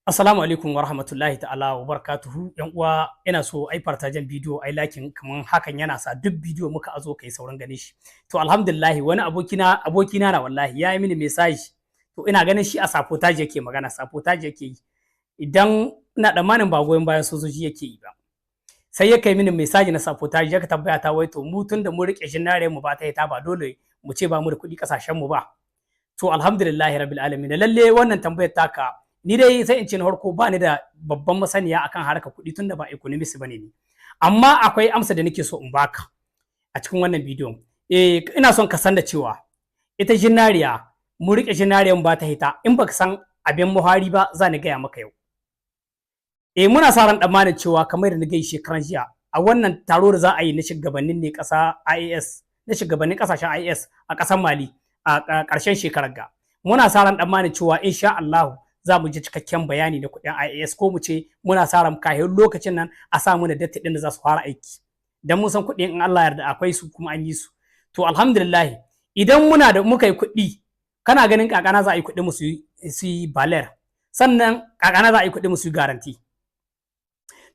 Assalamu alaikum wa rahmatullahi ta'ala wa barakatuhu. Yan uwa, ina so ai partagen bidiyo, ai liking, kaman hakan yana sa duk bidiyo muka azo kai sauran ganin shi. To alhamdulillah, wani abokina na wallahi ya yi mini message. To ina ganin shi a sabotage yake magana, sabotage yake yi. Idan ina tsammanin ba goyon bayan sojoji yake yi ba. Sai ya kai mini message na sabotage, ya tambaya ta wai to mu tun da mu rike zinare mu ba ta ta ba dole mu ce ba mu da kuɗi kasashen mu ba. To alhamdulillah rabbil alamin. Lalle wannan tambayar taka, ni dai sai in ce na farko ba ni da babban masaniya akan harkar kuɗi tunda ba economist bane ni, amma akwai amsa da nake so in baka a cikin wannan bidiyon. Eh, ina son ka san da cewa ita zinariya, mu rike zinariyan ba ta hita. In baka san abin muhari ba, za ni gaya maka yau. Eh, muna sa ran tsammanin cewa kamar da na gai shekaran jiya a wannan taro da za a yi na shugabannin ne ƙasa IAS, na shugabannin ƙasashen IAS a ƙasar Mali a ƙarshen shekarar ga, muna sa ran tsammanin cewa insha Allah za mu ji cikakken bayani na kuɗin IAS, ko mu ce muna sa ran kafin lokacin nan a sa mu da date ɗin da za su fara aiki, dan mun san kuɗin in Allah yarda akwai su kuma an yi su. To alhamdulillah, idan muna da muka yi kuɗi, kana ganin kakana za a yi kuɗi mu su yi valeur, sannan kakana za a yi kuɗi mu su yi garantie.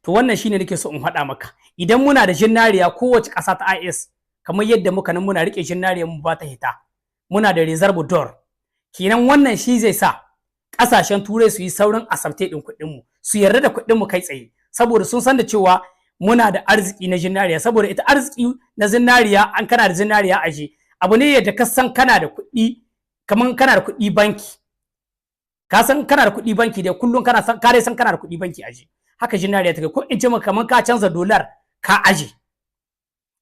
To wannan shine nake so in faɗa maka. Idan muna da zinariya, kowace ƙasa ta IAS, kamar yadda muka nan muna riƙe zinariya mu ba ta hita, muna da réserve d'or kenan. Wannan shi zai sa ƙasashen Turai su yi saurin accepter ɗin kuɗin mu, su yarda da kuɗin mu kai tsaye, saboda sun san da cewa muna da arziki na zinariya. Saboda ita arziki na zinariya, an kana da zinariya aje, abu ne yadda ka san kana da kuɗi, kamar kana da kuɗi banki. Ka san kana da kuɗi banki dai kullum, kana san ka dai san kana da kuɗi banki aje, haka zinariya take. Ko in ce maka kamar ka canza dolar ka aje,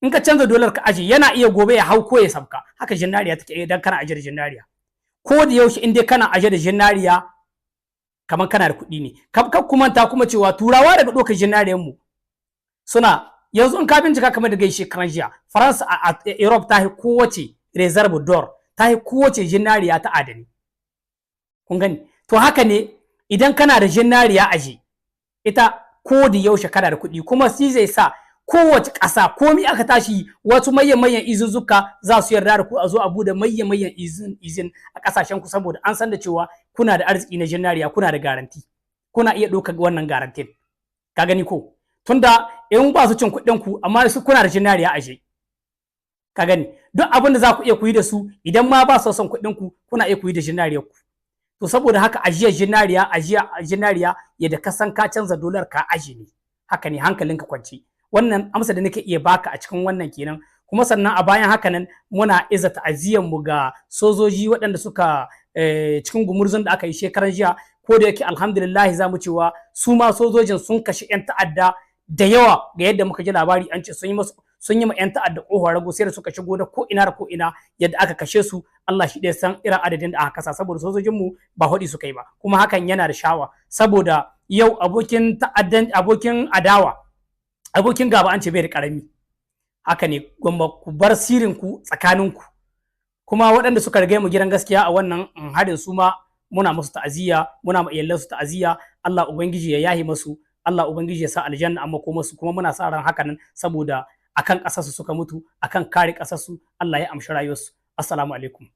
in ka canza dolar ka aje, yana iya gobe ya hau ko ya sabka. Haka zinariya take. Idan kana aje da zinariya, ko da yaushe in dai kana aje da zinariya, kamar kana da kuɗi ne. Kar ku manta kuma cewa Turawa daga ɗaukar zinariyan mu suna yanzu, in ka bincika kamar da gaishe shekaran jiya, Faransa a Europe ta yi kowace réserve d'or, ta yi kowace zinariya ta adani. Kun gani? To haka ne, idan kana da zinariya aje ita, ko da yaushe kana da kuɗi. Kuma shi zai sa kowace ƙasa, komi aka tashi wasu manyan manyan izuzzuka, za su yarda da ku a zo a bude manyan manyan usine a ƙasashen ku, saboda an san da cewa kuna da arziki na zinariya, kuna da garantie, kuna iya ɗaukar wannan garantin. Ka gani ko? Tunda in ba su cin kuɗin ku, amma su kuna da zinariya aje. Ka gani, duk abin da za ku iya ku yi da su, idan ma ba su son kuɗin ku, kuna iya ku yi da zinariyar ku. To saboda haka ajiyar zinariya, ajiya zinariya, yadda ka san ka canza dolar ka aje ne, haka ne hankalinka kwance. Wannan amsa da nake iya baka a cikin wannan kenan. Kuma sannan a bayan haka nan, muna iza ta'aziyyar mu ga sojoji waɗanda suka cikin gumurzun da aka yi shekaran jiya. Ko da yake alhamdulillah za mu cewa su ma sojojin sun kashe 'yan ta'adda da yawa. Ga yadda muka ji labari, an ce sun yi masu sun yi ma 'yan ta'adda ƙofar rago, sai da suka shigo da ko ina da ko ina. Yadda aka kashe su, Allah shi ɗaya san irin adadin da aka kasa, saboda sojojinmu ba haɗi suka yi ba. Kuma hakan yana da shawa, saboda yau abokin ta'addan, abokin adawa, abokin gaba an ce bai da karami. Haka ne, gwamma ku bar sirrin ku tsakaninku. Kuma waɗanda suka riga mu gidan gaskiya a wannan harin, su ma muna musu ta'aziyya, muna ma iyalansu ta'aziyya. Allah ubangiji ya yahi masu, Allah ubangiji ya sa aljanna amma ko masu. Kuma muna sa ran haka nan, saboda akan ƙasarsu suka mutu, akan kare ƙasarsu. Allah ya amshi rayuwarsu. Assalamu alaikum.